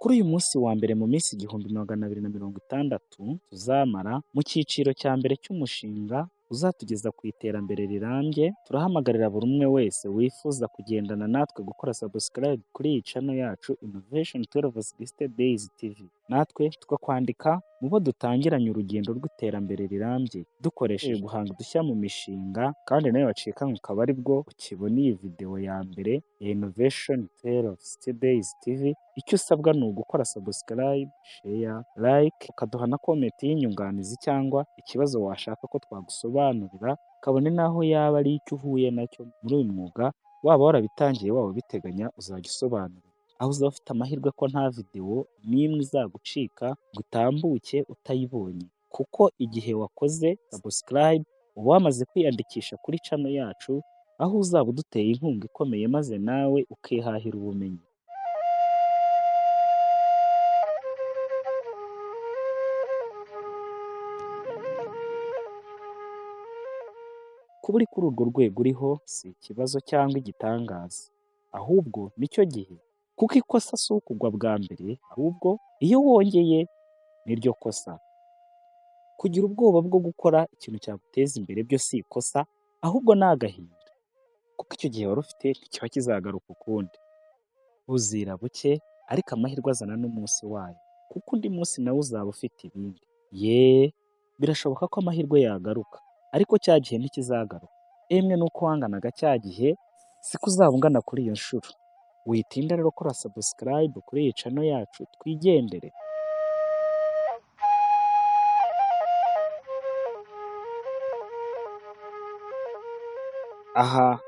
Kuri uyu munsi wa mbere mu minsi 1260 tuzamara mu cyiciro cya mbere cy'umushinga uzatugeza ku iterambere rirambye, turahamagarira buri umwe wese wifuza kugendana natwe gukora subscribe kuri iyi channel yacu Innovation 1260 Days TV, natwe tukakwandika mu bo dutangiranye urugendo rw'iterambere rirambye dukoresheje guhanga udushya mu mishinga. Kandi nawe wacikanwe ukaba aribwo ukibona iyi video ya mbere ya Innovation 1260 Days TV, icyo usabwa ni ugukora subscribe, share, like, ukaduha na comment y'inyunganizi cyangwa ikibazo washaka ko twagusobanurira, kabone n'aho yaba ari icyo uhuye nacyo muri uyu mwuga, waba warabitangiye, waba ubiteganya, uzajya usobanura. Aho uzaba ufite amahirwe ko nta video n'imwe izagucika ngo itambuke utayibonye, kuko igihe wakoze subscribe uba wamaze kwiyandikisha kuri channel yacu, aho uzaba uduteye inkunga ikomeye maze nawe ukihahira ubumenyi. Kuba uri kuri urwo rwego uriho si ikibazo cyangwa igitangaza, ahubwo nicyo gihe, kuko ikosa si ukugwa bwa mbere, ahubwo iyo wongeye niryo kosa. Kugira ubwoba bwo gukora ikintu cyaguteza imbere byo si ikosa, ahubwo ni agahinda, kuko icyo gihe wari ufite ntikiba kizagaruka ukundi. Buzira buke, ariko amahirwe azana n'umunsi wayo, kuko undi munsi nawo uzaba ufite ibindi. Yeee, birashoboka ko amahirwe yagaruka, ariko cya gihe ntikizagaruka. Emwe n'uko wanganaga cya gihe siko uzaba ungana kuri iyo nshuro. Witinda rero, kora subscribe kuri iyi channel yacu twigendere. Aha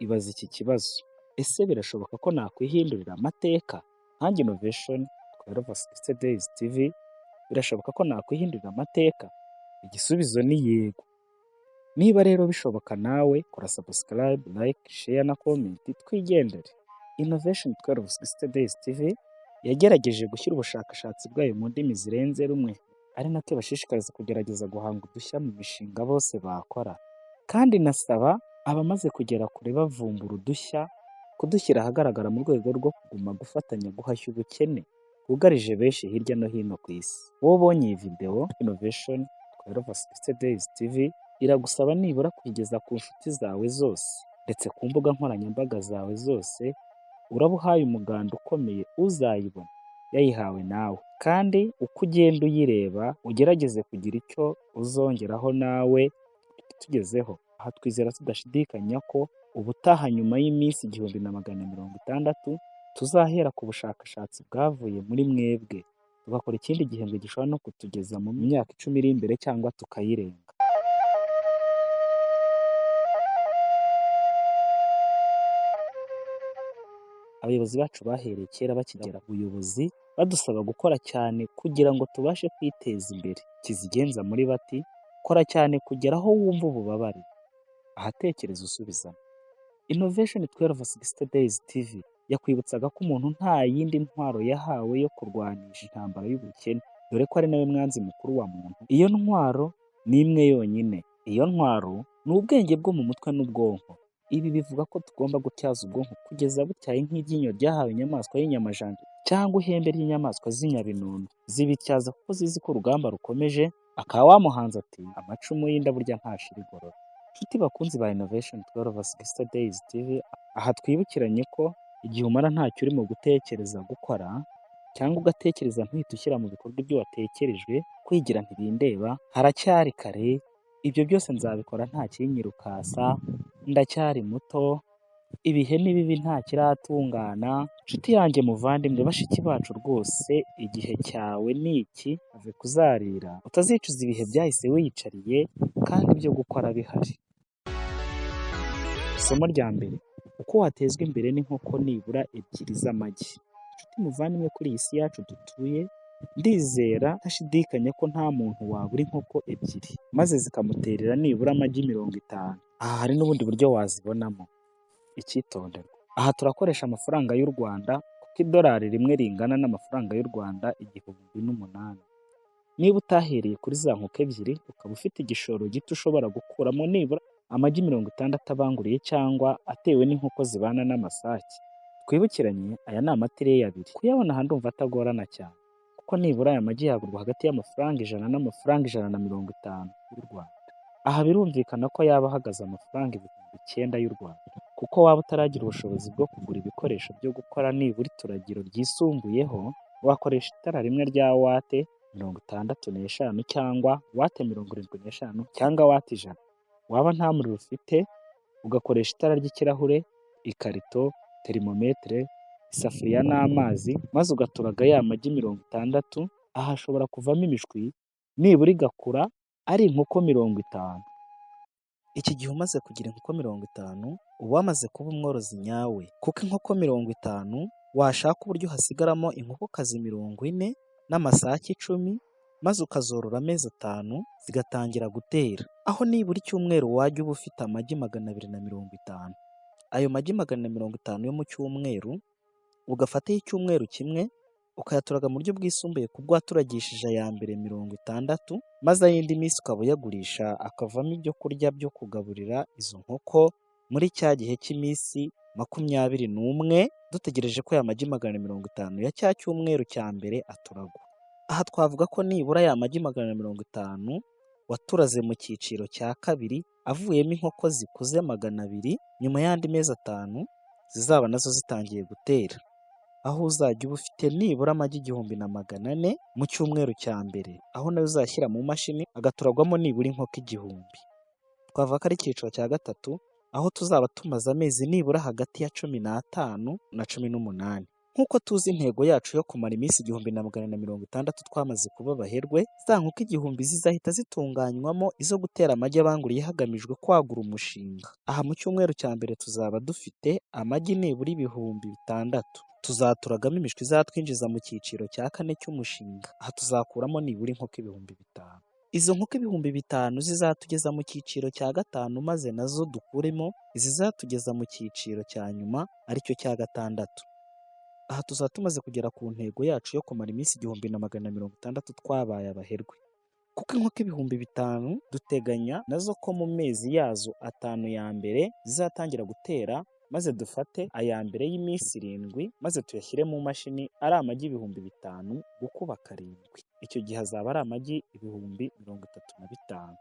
ibaze iki kibazo: ese birashoboka ko nakwihindurira amateka nkanjye Innovation 1260 Days TV? Birashoboka ko nakwihindurira amateka? Igisubizo ni yego. Niba rero bishoboka nawe kora subscribe, like, share na comment, twigendere. Innovation 1260 Days TV yagerageje gushyira ubushakashatsi bwayo mu ndimi zirenze rumwe, ari nako ibashishikariza kugerageza guhanga udushya mu mishinga bose bakora, kandi inasaba abamaze kugera kure bavumbura udushya kudushyira ahagaragara mu rwego rwo kuguma gufatanya guhashya ubukene bwugarije benshi hirya no hino ku isi. Wowe ubonye iyi video, Innovation 1260 Days TV iragusaba nibura kuyigeza ku nshuti zawe zose, ndetse ku mbuga nkoranyambaga zawe zose. Uraba uhaye umuganda ukomeye uzayibona yayihawe nawe. Kandi uko ugenda uyireba ugerageze kugira icyo uzongeraho nawe tugezeho. Aha twizera tudashidikanya ko ubutaha nyuma y'iminsi 1460 tuzahera ku bushakashatsi bwavuye muri mwebwe, tugakora ikindi gihembwe gishobora no kutugeza mu myaka 10 iri imbere cyangwa tukayirenga. Abayobozi bacu bahereye kera bakigera ku buyobozi badusaba gukora cyane kugira ngo tubashe kwiteza imbere. Kizigenza muri bati: kora cyane kugera aho wumva ububabare. Ahatekereza usubizamo. Innovation 1260 Days TV yakwibutsaga ko umuntu nta yindi ntwaro yahawe yo kurwanisha intambara y'ubukene, dore ko ari nawe mwanzi mukuru wa muntu. Iyo ntwaro ni imwe yonyine. Iyo ntwaro ni ubwenge bwo mu mutwe n'ubwonko. Ibi bivuga ko tugomba gutyaza ubwonko kugeza butyaye nk'iryinyo ryahawe inyamaswa y'inyamajanja cyangwa ihembe ry'inyamaswa z'inyabinono. Zibityaza kuko zizi ko urugamba rukomeje. Akaba wamuhanze ati: amacumu y'inda burya ntashira igorora. Nshuti bakunzi ba Innovation 1260 Days TV, aha twibukiranye ko igihe umara ntacyo urimo gutekereza gukora, cyangwa ugatekereza ntuhite ushyira mu bikorwa ibyo watekerejwe, kwigira ntibindeba, haracyari kare, ibyo byose nzabikora nta kinyirukasa, ndacyari muto, ibihe ni bibi nta kiratungana. Nshuti yanjye muvandimwe, bashiki bacu, rwose igihe cyawe ni iki, have kuzarira utazicuza ibihe byahise wiyicariye kandi ibyo gukora bihari. Isomo rya mbere: uko watezwa imbere n'inkoko nibura 2 z'amagi. Nshuti muvandimwe, kuri iyi si yacu dutuye, ndizera ntashidikanya ko nta muntu wabura inkoko 2 maze zikamuterera nibura amagi 50. Aha hari n'ubundi buryo wazibonamo. Icyitonderwa: aha turakoresha amafaranga y'u Rwanda, kuko idolari rimwe ringana n'amafaranga y'u Rwanda 1008. Niba utahereye kuri za nkoko 2, ukaba ufite igishoro gito ushobora gukuramo nibura amagi 60 abanguriye cyangwa atewe n'inkoko zibana n'amasake, Twibukiranye, aya ni amatireyi abiri. Kuyabona aha ndumva atagorana cyane, kuko nibura aya magi yagurwa hagati y'amafaranga 100 n'amafaranga 150 y'u Rwanda. Aha birumvikana ko yaba ahagaze amafaranga 9000 y'u Rwanda, kuko waba utaragira ubushobozi bwo kugura ibikoresho byo gukora nibura ituragiro ryisumbuyeho, wakoresha itara rimwe rya wate 65 cyangwa wate 75 cyangwa wate 100. Waba nta muriro ufite ugakoresha itara ry'ikirahure, ikarito, terimometere, isafuriya n'amazi, maze ugaturaga ya magi 60. Aha hashobora kuvamo imishwi nibura igakura ari inkoko 50. Iki gihe umaze kugira inkoko 50 uba wamaze kuba umworozi nyawe, kuko inkoko 50 washaka uburyo hasigaramo inkokokazi 40 n'amasake 10, maze ukazorora amezi 5 zigatangira gutera, aho nibura icyumweru wajya uba ufite amagi 250. Ayo magi 250 yo mu cyumweru ugafataho icyumweru kimwe ukayaturaga mu buryo bwisumbuye ku bwo waturagishije aya mbere 60, maze ay'indi minsi ukaba uyagurisha akavamo ibyo kurya byo kugaburira izo nkoko muri cya gihe cy'iminsi 21 dutegereje ko aya magi 250 ya cya cyumweru cya mbere aturagwa. Aha twavuga ko nibura ya magi 250 waturaze mu cyiciro cya kabiri avuyemo inkoko zikuze 200 nyuma y'andi mezi 5 zizaba nazo zitangiye gutera, aho uzajya uba ufite nibura amagi 1400 mu cyumweru cya mbere, aho nayo uzashyira mu mashini agaturagwamo nibura inkoko 1000. Twavuga ko ari icyiciro cya gatatu, aho tuzaba tumaze amezi nibura hagati ya 15 na 18. Nk'uko tuzi intego yacu yo kumara iminsi 1460 twamaze kuba abaherwe, za nkoko 1000 zizahita zitunganywamo izo gutera amagi abanguriye hagamijwe kwagura umushinga. Aha mu cyumweru cya mbere tuzaba dufite amagi nibura 6000. Tuzaturagamo imishwi izatwinjiza mu cyiciro cya kane cy'umushinga. Aha tuzakuramo nibura inkoko 5000. Izo nkoko 5000 zizatugeza mu cyiciro cya gatanu, maze nazo dukuremo izizatugeza mu cyiciro cya nyuma aricyo cya gatandatu. Aha tuzaba tumaze kugera ku ntego yacu yo kumara iminsi 1460 twabaye abaherwe. Kuko inkoko 5000 duteganya nazo ko mu mezi yazo 5 ya mbere zizatangira gutera, maze dufate aya mbere y'iminsi 7 maze tuyashyire mu mashini ari amagi 5000 gukuba 7. Icyo gihe azaba ari amagi 35000.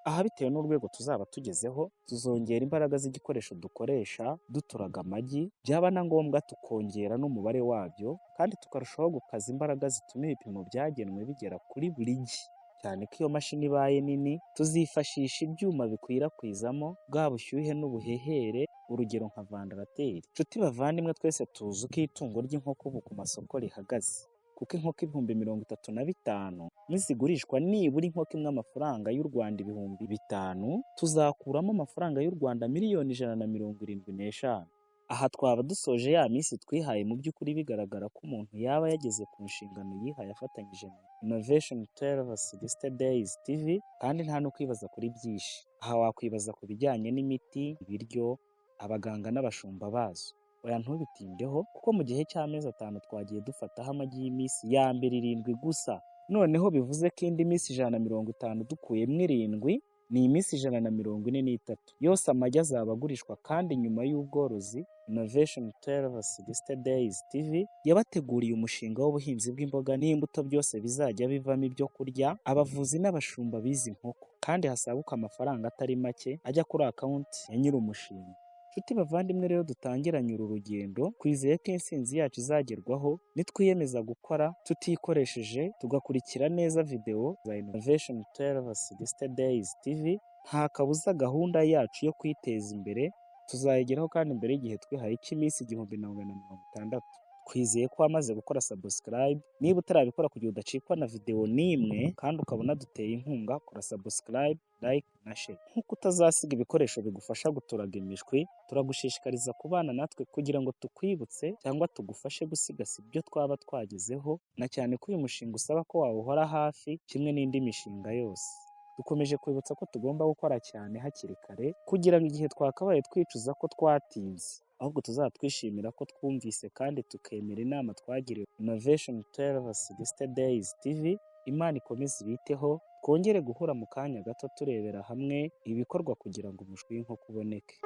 Aha bitewe n'urwego tuzaba tugezeho, tuzongera imbaraga z'igikoresho dukoresha duturaga amagi, byaba na ngombwa tukongera n'umubare wabyo, kandi tukarushaho gukaza imbaraga zituma ibipimo byagenwe bigera kuri buri gi. Cyane ko iyo mashini ibaye nini, tuzifashisha ibyuma bikwirakwizamo bwa bushyuhe n'ubuhehere, urugero nka vandarateri. Nshuti bavandimwe, twese tuzi uko itungo ry'inkoko ubu ku masoko rihagaze, kuko inkoko 35000 nizigurishwa nibura inkoko imwe amafaranga y'u Rwanda 5000, tuzakuramo amafaranga y'u Rwanda 175,000,000. Aha twaba dusoje ya minsi twihaye, mu by'ukuri bigaragara ko umuntu yaba yageze ku nshingano yihaye afatanyije na Innovation 1260 Days TV, kandi nta no kwibaza kuri byinshi. Aha wakwibaza ku bijyanye n'imiti, ibiryo, abaganga n'abashumba bazo. Oya, ntubitindeho, kuko mu gihe cy'amezi 5 twagiye dufataho amagi y'iminsi ya mbere 7 gusa. Noneho bivuze ko indi minsi 150 dukuyemo 7 ni iminsi 143 yose amagi azaba agurishwa. Kandi nyuma y'ubworozi, Innovation 1260 Days TV yabateguriye umushinga w'ubuhinzi bw'imboga n'imbuto, byose bizajya bivamo ibyo kurya abavuzi n'abashumba b'izi nkoko, kandi hasaguka amafaranga atari make ajya kuri akawunti ya nyir'umushinga. Nshuti bavandimwe rero dutangiranye uru rugendo, twizeye ko intsinzi yacu izagerwaho nitwiyemeza gukora tutikoresheje, tugakurikira neza videwo za Innovation 1260 Days TV. Nta kabuza gahunda yacu yo kwiteza imbere tuzayigeraho, kandi mbere y'igihe twihaye cy'iminsi 1460. Twizeye ko wamaze gukora subscribe. Niba utarabikora, kugira udacikwa na videwo n'imwe kandi ukabona duteye inkunga, kora subscribe, like na share. Nk'uko utazasiga ibikoresho bigufasha guturaga imishwi, turagushishikariza kubana natwe kugira ngo tukwibutse cyangwa tugufashe gusigasira ibyo twaba twagezeho, na cyane ko uyu mushinga usaba ko wawuhora hafi kimwe n'indi mishinga yose. Dukomeje kwibutsa ko tugomba gukora cyane hakiri kare, kugira ngo igihe twakabaye twicuza ko twatinze, ahubwo tuzatwishimira ko twumvise kandi tukemera inama twagiriwe Innovation 1260 Days TV. Imana ikomeze ibiteho, twongere guhura mu kanya gato turebera hamwe ibikorwa kugira ngo umushwi w'inkoko uboneke.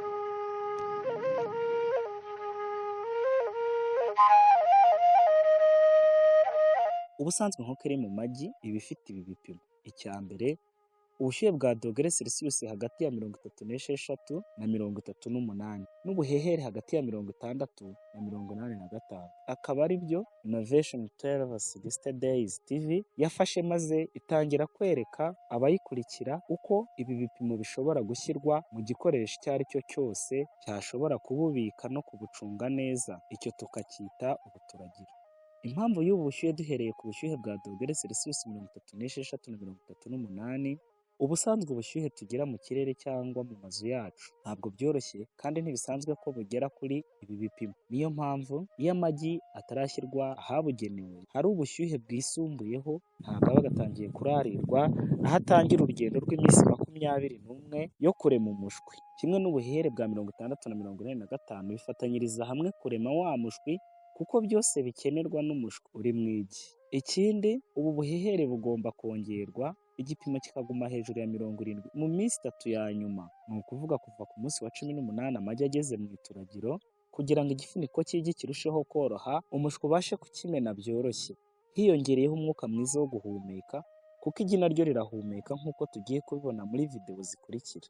Ubusanzwe inkoko iri mu magi iba ifite ibi bipimo. Icya mbere, ubushyuhe bwa dogere Celsius hagati ya 36 na 38, n'ubuhehere hagati ya 60 na 85. Akaba ari byo Innovation 1260 Days TV yafashe maze itangira kwereka abayikurikira uko ibi bipimo bishobora gushyirwa mu gikoresho icyo ari cyo cyose cyashobora kububika no kubucunga neza, icyo tukacyita ubuturagiro. Impamvu y'ubu bushyuhe, duhereye ku bushyuhe bwa dogere Celsius 36 na 38, ubusanzwe ubushyuhe tugira mu kirere cyangwa mu mazu yacu ntabwo byoroshye kandi ntibisanzwe ko bugera kuri ibi bipimo. Niyo mpamvu iyo amagi atarashyirwa ahabugenewe hari ubushyuhe bwisumbuyeho, ntabwo aba agatangiye kurarirwa aho atangira urugendo rw'iminsi 21 yo kurema umushwi. Kimwe n'ubuhehere bwa 60 na 85 bifatanyiriza hamwe kurema wa mushwi, kuko byose bikenerwa n'umushwi uri mu igi. Ikindi, ubu buhehere bugomba kongerwa igipimo kikaguma hejuru ya 70 mu minsi 3 ya nyuma, ni ukuvuga kuva ku munsi wa 18 amagi ageze mu ituragiro, kugira ngo igifuniko cy'igi kirusheho koroha, umushwi ubashe kukimena byoroshye. Hiyongereyeho umwuka mwiza wo guhumeka, kuko igi naryo rirahumeka nk'uko tugiye kubibona muri videwo zikurikira.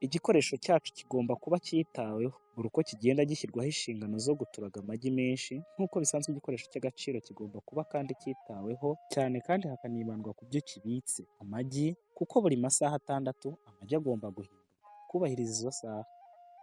Igikoresho cyacu kigomba kuba cyitaweho buri uko kigenda gishyirwaho inshingano zo guturaga amagi menshi. Nk'uko bisanzwe, igikoresho cy'agaciro kigomba kuba kandi cyitaweho cyane, kandi hakanibandwa ku byo kibitse, amagi, kuko buri masaha 6 amagi agomba guhindurwa. Kubahiriza izo saha,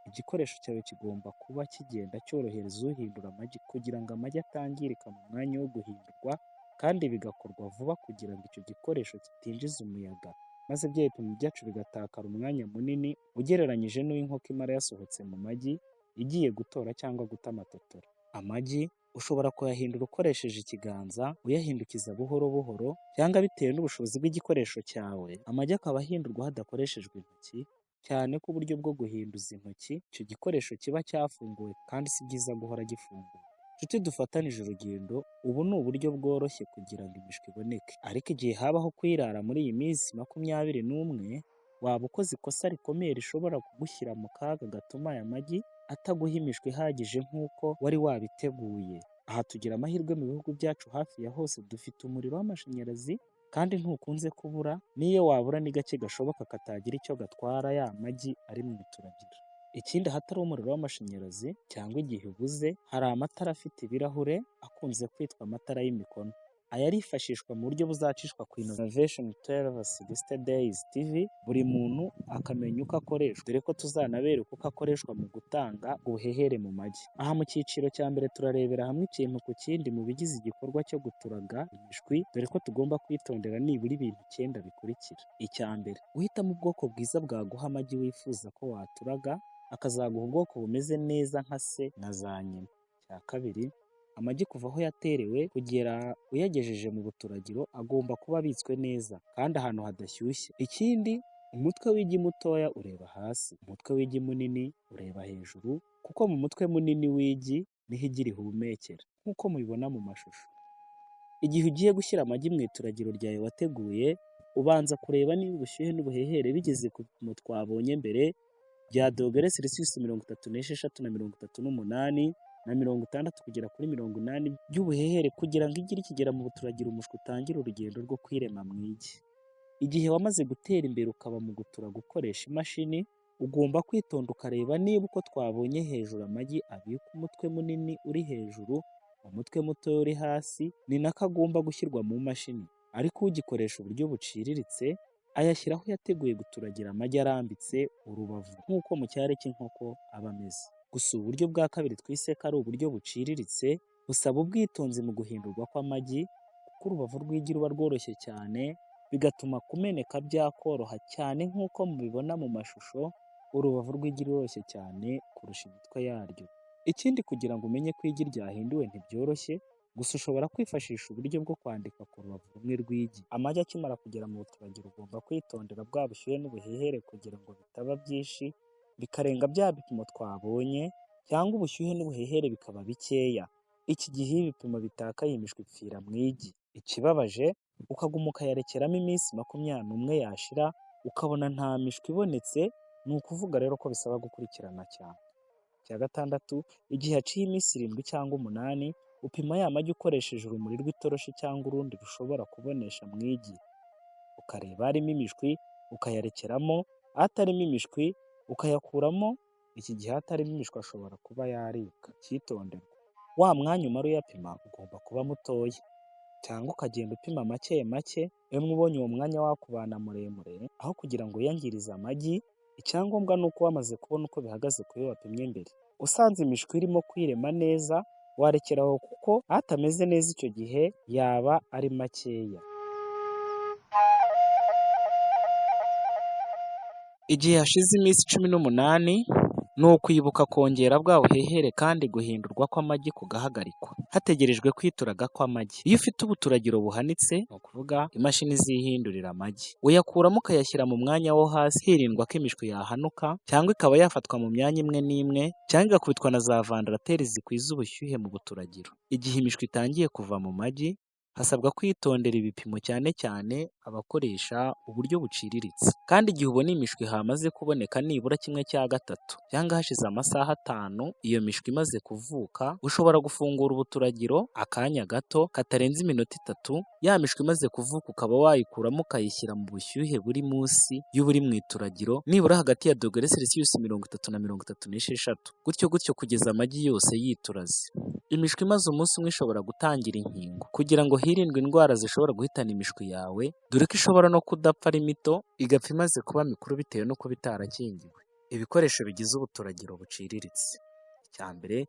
igikoresho cyawe kigomba kuba kigenda cyorohereza uhindura amagi kugira ngo amagi atangirika mu mwanya wo guhindurwa, kandi bigakorwa vuba kugira ngo icyo gikoresho kitinjiza umuyaga, maze bya bipimo byacu bigatakara umwanya munini ugereranyije n'uw'inkoko imara yasohotse mu magi igiye gutora cyangwa guta amatotora. Amagi ushobora kuyahindura ukoresheje ikiganza, uyahindukiza buhoro buhoro, cyangwa bitewe n'ubushobozi bw'igikoresho cyawe, amagi akaba ahindurwa hadakoreshejwe intoki, cyane ko uburyo bwo guhinduza intoki icyo gikoresho kiba cyafunguwe, kandi si byiza guhora gifunguye. Nshuti dufatanije urugendo, ubu ni uburyo bworoshye kugira ngo imishwi iboneke, ariko igihe habaho kwirara muri iyi minsi 21, waba ukoze ikosa rikomeye rishobora kugushyira mu kaga gatuma aya magi ataguha imishwi ihagije nk'uko wari wabiteguye. Aha tugira amahirwe, mu bihugu byacu hafi ya hose dufite umuriro w'amashanyarazi kandi ntukunze kubura, n'iyo wabura ni gake gashoboka katagira icyo gatwara ya magi ari mu ituragiro. Ikindi, ahatari umuriro w'amashanyarazi cyangwa igihe ubuze, hari amatara afite ibirahure akunze kwitwa amatara y'imikono. Aya arifashishwa mu buryo buzacishwa ku Innovation 1260 Days TV, buri muntu akamenya uko akoreshwa, dore ko tuzanabereka uko akoreshwa mu gutanga ubuhehere mu magi. Aha mu cyiciro cya mbere turarebera hamwe ikintu ku kindi mu bigize igikorwa cyo guturaga imishwi, dore ko tugomba kwitondera nibura ibintu 9 bikurikira. Icya mbere, guhitamo ubwoko bwiza bwaguha amagi wifuza ko waturaga, akazaguha ubwoko bumeze neza nka se na za nyina. Icya kabiri, amagi kuva aho yaterewe kugera uyagejeje mu buturagiro agomba kuba abitswe neza kandi ahantu hadashyushye. Ikindi, umutwe w'igi mutoya ureba hasi, umutwe w'igi munini ureba hejuru, kuko mu mutwe munini w'igi niho igi rihumekera, nk'uko mubibona mu mashusho. Igihe ugiye gushyira amagi mu ituragiro ryawe wateguye, ubanza kureba niba ubushyuhe n'ubuhehere bigeze ku bipimo twabonye mbere bya dogere Celsius 36 na 38 na 60 kugera kuri 80 by'ubuhehere, kugira ngo igi rikigera mu buturagiro umushwi utangire urugendo rwo kwirema mu igi. Igihe wamaze gutera imbere ukaba mu gutura gukoresha imashini, ugomba kwitonda ukareba niba uko twabonye hejuru amagi abika umutwe munini uri hejuru, umutwe muto uri hasi, ni nako agomba gushyirwa mu mashini. Ariko ugikoresha uburyo buciriritse ayashyira aho yateguye guturagira amagi arambitse urubavu nk'uko mu cyari cy'inkoko aba ameze. Gusa ubu buryo bwa kabiri twise ko ari uburyo buciriritse, busaba ubwitonzi mu guhindurwa kw'amagi, kuko urubavu rw'igi ruba rworoshye cyane, bigatuma kumeneka byakoroha cyane nk'uko mubibona mu mashusho, urubavu rw'igi ruroroshye cyane kurusha imitwe yaryo. Ikindi, kugira ngo umenye ko igi ryahinduwe ntibyoroshye, gusa ushobora kwifashisha uburyo bwo kwandika ku rubavu rumwe rw'igi. Amagi akimara kugera mu buturagiro ugomba kwitondera bwa bushyuhe n'ubuhehere kugira ngo bitaba byinshi bikarenga bya bipimo twabonye, cyangwa ubushyuhe n'ubuhehere bikaba bikeya. Iki gihe iyo ibipimo bitakaye imishwi ipfira mu igi. Ikibabaje, ukaguma ukayarekeramo iminsi 21 yashira ukabona nta mishwi ibonetse, ni ukuvuga rero ko bisaba gukurikirana cyane. Icya gatandatu, igihe haciye iminsi 7 cyangwa 8, Upima ya magi ukoresheje urumuri rw'itoroshi cyangwa urundi rushobora kubonesha mu igi, ukareba arimo imishwi ukayarekeramo, atarimo imishwi ukayakuramo. Iki gihe atarimo imishwi ashobora kuba yaribwa. Icyitonderwa: wa mwanya umara uyapima ugomba kuba mutoya, cyangwa ukagenda upima make make. Iyo ubonye uwo mwanya wakubana muremure, aho kugira ngo wiyangirize amagi, icyangombwa ni uko wamaze kubona uko bihagaze ku yo wapimye mbere. Usanze imishwi irimo kwirema neza, warekeraho, kuko atameze neza icyo gihe yaba ari makeya. Igihe hashize iminsi 18, ni ukwibuka kongera bwa buhehere kandi guhindurwa kw'amagi kugahagarikwa, hategerejwe kwituraga kw'amagi. Iyo ufite ubuturagiro buhanitse, ni ukuvuga imashini zihindurira amagi, uyakuramo ukayashyira mu mwanya wo hasi, hirindwa ko imishwi yahanuka cyangwa ikaba yafatwa mu myanya imwe n'imwe, cyangwa igakubitwa na za vandarateri zikwiza ubushyuhe mu buturagiro. Igihe imishwi itangiye kuva mu magi, hasabwa kwitondera ibipimo, cyane cyane abakoresha uburyo buciriritse. Kandi igihe ubona imishwi hamaze kuboneka nibura 1/3 cyangwa hashize amasaha 5 iyo mishwi imaze kuvuka, ushobora gufungura ubuturagiro akanya gato katarenze iminota 3, ya mishwi imaze kuvuka ukaba wayikuramo ukayishyira mu bushyuhe buri munsi y'uburi mu ituragiro, nibura hagati ya dogere selisiyusi 30 na 36, gutyo gutyo kugeza amagi yose yituraze. Imishwi imaze umunsi umwe ishobora gutangira inkingo kugira ngo hirindwe indwara zishobora guhitana imishwi yawe, dore ko ishobora no kudapfa ari mito, igapfa imaze kuba mikuru bitewe no kuba itarakingiwe. Ibikoresho bigize ubuturagiro buciriritse: icya mbere,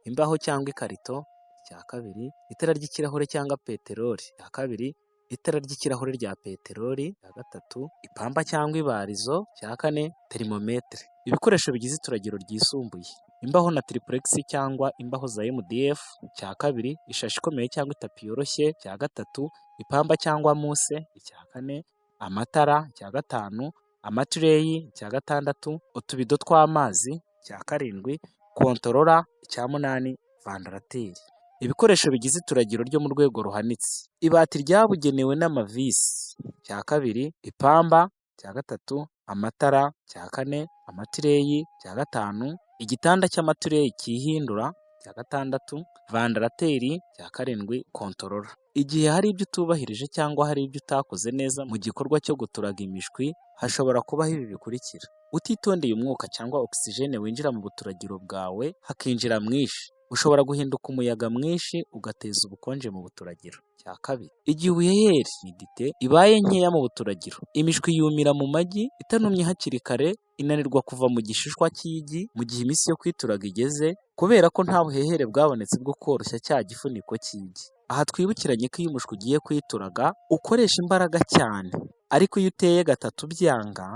imbaho cyangwa ikarito; icya kabiri, itara ry'ikirahure cyangwa peteroli; icya kabiri, itara ry'ikirahure rya peteroli; icya gatatu, ipamba cyangwa ibarizo; icya kane, terimometere. Ibikoresho bigize ituragiro ryisumbuye: imbaho na triplex cyangwa imbaho za MDF; icya kabiri, ishashi ikomeye cyangwa itapi yoroshye; icya gatatu, ipamba cyangwa muse; icya kane, amatara; icya gatanu, amatireyi; icya gatandatu, utubido tw'amazi; icya karindwi, kontorora; icya munani, vandarateri. Ibikoresho bigize ituragiro ryo mu rwego ruhanitse: ibati ryabugenewe n'amavisi; icya kabiri, ipamba; icya gatatu, amatara; icya kane, amatireyi; icya gatanu, igitanda cy'amatireyi cyihindura; icya gatandatu, vandarateri; icya karindwi, kontorora. Igihe hari ibyo utubahirije cyangwa hari ibyo utakoze neza mu gikorwa cyo guturaga imishwi, hashobora kubaho ibi bikurikira: utitondeye umwuka cyangwa ogisijene winjira mu buturagiro bwawe hakinjira mwinshi, ushobora guhinduka umuyaga mwinshi ugateza ubukonje mu buturagiro. Icya kabiri, igihe ubuhehere humidite ibaye nkeya mu buturagiro, imishwi yumira mu magi itanumye hakiri kare, inanirwa kuva mu gishishwa cy'igi mu gihe iminsi yo kwituraga igeze, kubera ko nta buhehere bwabonetse bwo koroshya cya gifuniko cy'igi. Aha twibukiranye ko iyo umushwi ugiye kwituraga ukoresha imbaraga cyane, ariko iyo uteye gatatu byanga,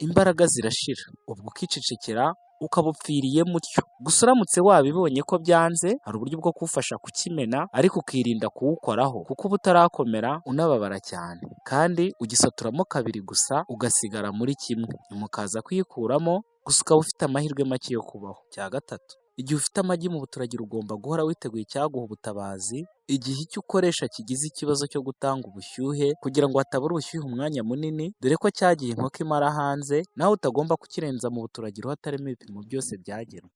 imbaraga zirashira, ubwo ukicecekera ukaba upfiriyemo utyo. Gusa uramutse wabibonye ko byanze, hari uburyo bwo kuwufasha kukimena, ariko ukirinda kuwukoraho kuko uba utarakomera unababara cyane, kandi ugisaturamo kabiri gusa ugasigara muri kimwe, nyuma ukaza kuyikuramo, gusa ukaba ufite amahirwe make yo kubaho. Icya gatatu, igihe ufite amagi mu buturagiro ugomba guhora witeguye icyaguha ubutabazi igihe icyo ukoresha kigize ikibazo cyo gutanga ubushyuhe, kugira ngo hatabura ubushyuhe umwanya munini, dore ko cyagiye inkoko imara hanze, nawe utagomba kukirenza mu buturagiro hatarimo ibipimo byose byagenwe.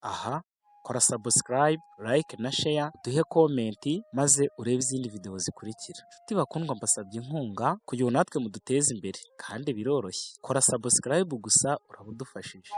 Aha kora subscribe, like na share, duhe comment, maze urebe izindi video zikurikira. Nshuti bakundwa, mbasabye inkunga kugira ngo natwe muduteze imbere, kandi biroroshye. Kora subscribe gusa uraba udufashije.